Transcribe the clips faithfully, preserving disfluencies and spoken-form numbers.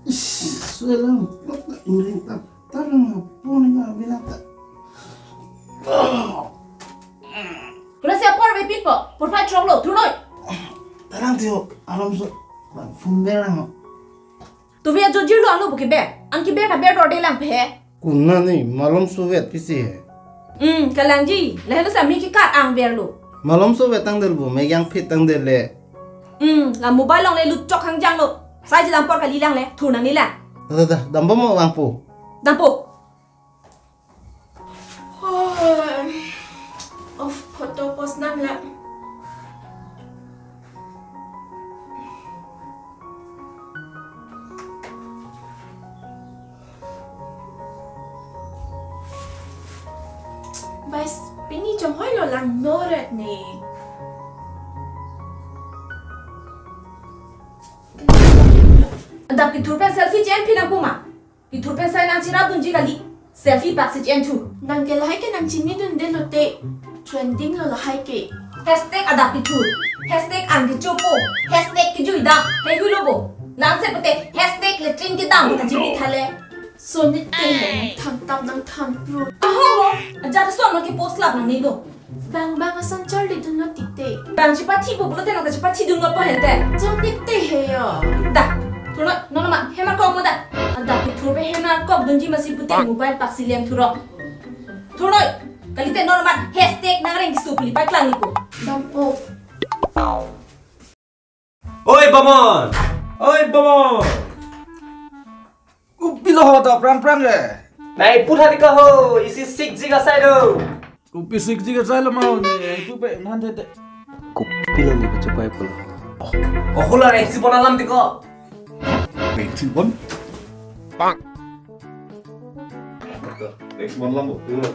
Ish, suelang, imring tap, tarang apo ni ka bilang ta. Kuna si apor ve pipo, porphai throklo, thurnoi. Tarang tiyo, alomso, phone berang. Tuve ajo jirlo alo buki ber, an ki ber ka ber dorde lang phe. Kuna ni, malomso vet pisi he. Hmm, kalangji, lahelo sa mi ki kar ang berlo. Malomso vet tangdel bu, me yang phit tangdel le. Hmm, la mobile longle lutchok hangjanglo. Sai jilam apor kali lang le, thur nangni lang. Da, da, da, dampo mo vangpo. Dampo. Hoi. Of photo post nang la. Bais, pini chonghoi lo lang noret ne. Adap kethur pen selfie chen phi nangpo ma? Kethur pen sai nangchirap dunji kali. Selfie pak si chen thu. Nang ke lahai ke nangchini dunde lote. Trending lo lahai ke. Hashtag adap kethur. Hashtag an kechopo. Hashtag kejui dam. Hei hui lo bo. Langse pute hashtag latrine kedam ta chini thale. Sonit te he nang than tap nang than pru. Aho ho. Ajat son ma ke post lap nangne lo. Bang bang ason chorli dunlo tite. Bang chepathi po pulote nang ta chepathi dunlo po hente. Sonit te he yo. Da. Thurnoi, non ma, hemar kok mo da. Adap kethur pen hemar kok dunji masi pute mobile pak si lem thurok. Thurnoi, kalite non ma hashtag nangreng keso puli paklang ni ko. Dampo. Oi, Bomon! Oi, Bomon! Kopilo ho ta pran pran re? Nai putha di ka ho, isi sik jik asai do. Kopi sik jik asai lo mau ni, ipu pe nan the the. Kopilo ni kechupai pulo. Oh, oh, hula reaksi pon alam di ko. Reaksi pon? Pak. Reaksi pon alam bu. Hmm.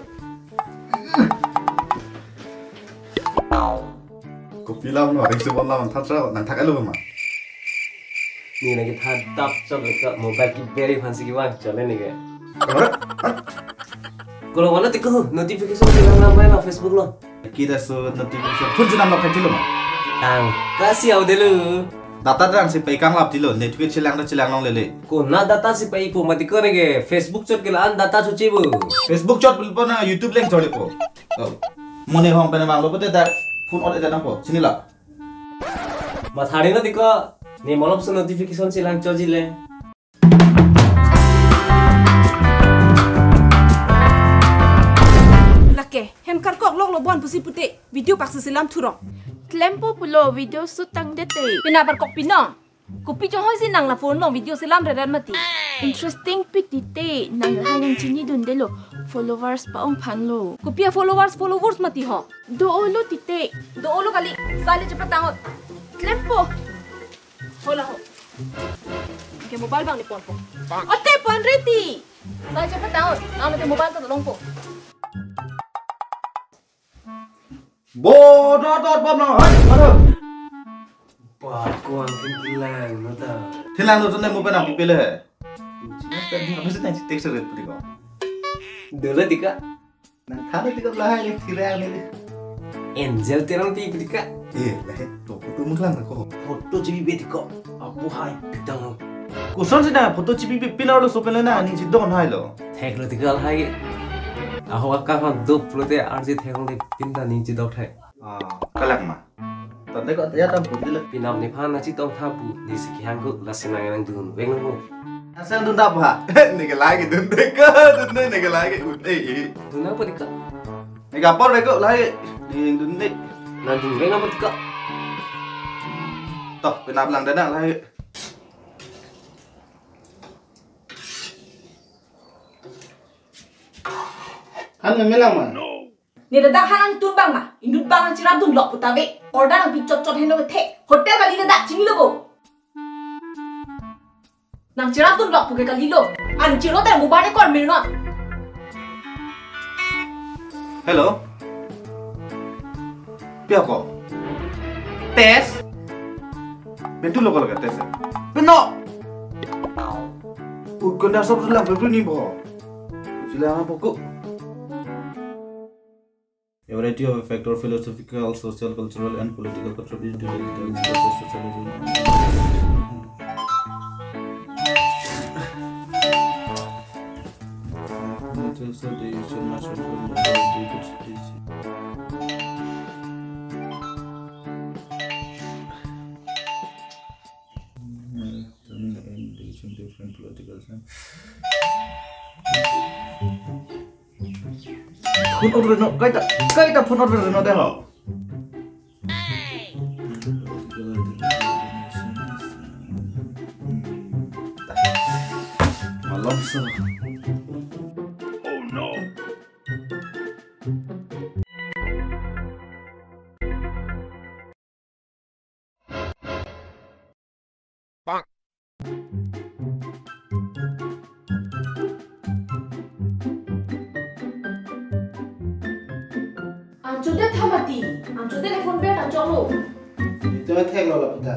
Kopi alam no, reaksi pon alam, tha tra, nang thak alo ma? Ni nang ketha tap chok ka mobile ki battery phan si kevang chole ni ke. Ora? Kolo wala tiko notification si lang lang ma Facebook lo. Kita so notification. Phone si nam lok thak lo ma? Tang, kasi au delu. Data dang si pekang lap tilo, network chelang ta chelang long lele. Kona data si pei po mati ko neke Facebook chot ke la-an data chuchi bu. Facebook chot bil po na YouTube leng chot po. Oh. Mone hong pen vanglo pote ta phone ot eta nang po. Sini la. Mathari na tiko. Ni molop so notification chelang choji le. Lake, hem karkok lok lo bon pusi pute. Video pak si selam thurok. Klempo pulo video shoot tang dete. Pina bar kok pino. Kopi chonghoi si nang la phone long video selam reret mati. Interesting pik tite, nang lahai nangchini dunde lo. Followers pa-ong phan lo. Kopi a followers, followers mati ho. Do-o lo tite. Do-o lo kali. Sai le chepatang ot. Klempo. Hola ho. Ke mobile bang ni ponpo. Ote pon reti. Sai chepatang ot. Nang te mobile ta longpo. Bo, dot, dot, bom na, hai, aduh. Ba, kuan thin thilang, no ta. Thilang no tunai mo pen apu pele hai. Sini pen, apa sih tadi text red putih kok? Dolo tika. Nang thana tika lahai ni thilang ni. Angel Teronpi putih ka. Eh, lahai, to, to muklang na ko. Photo G B B tika. Apu hai pitang. Koson si na photo G B B pinar lo so pen le na, ni si don hai lo. Thek lo tika lahai. Aho akang han dop lote arje thek lo pinta ni chidok thai. Ah, kalak ma. Tante ko ya tam pun dilo. Pinam ni phan na chitong thapu ni si kihang ko lasi nang nang dun veng nang mo. Asal dun tap ha. Ni ke lagi dun dek ko, dun dek ni ke lagi. Eh, eh. Dun apa tika? Ni kapor dek ko lagi. Ni dun dek. Nang dun veng apa tika? Toh, pinap lang dana lagi. Han me melang ma? Ni dadak han nangtun bang ma? Inut bang nangchirap dun lok puta ve. Order nangpi chot chot henlo kethe. Hotel kali dadak chini lo bo. Nangchirap dun lok puke kali lo. An chiro te mobile kor mir non. Hello. Pia ko? Test? Betul lo kalau test. Beno. Ukon dah sob lang betul ni bo. Sila apa ko? A variety of factor, philosophical, social, cultural, and political contribution to the existence of socialism. Political science. Phone order no, kaita, kaita phone order no dei ho. Malom so. Oh no. Anchot ta mati, anchot ta phone pe ta choklo. Ito thek lo laputa.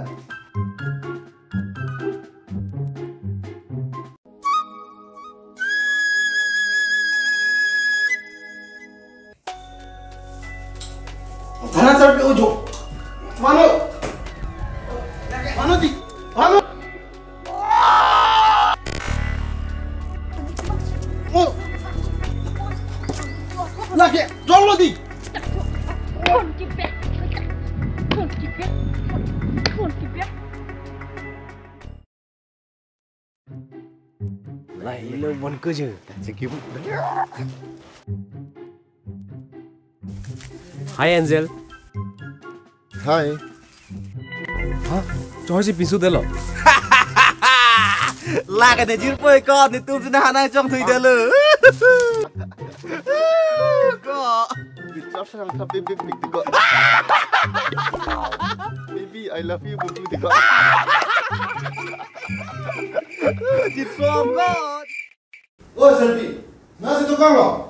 Thana sir pe ujo. Mano. Mano di. Mano. Oh. Lagi, jolo di. Phone kepack. Phone kepack. Phone kepack. Lahelo bon kuju. Hi, Angel. Hi. Ha? Choi si pinso delo. Lake ne jirpo ko, netum sina hana chongthui delo. Ko. Bichar sa nang thapi bip bip ko. Baby, I love you, bubu di ko. Jirpo ko. O Selvi, nasi tukang lo?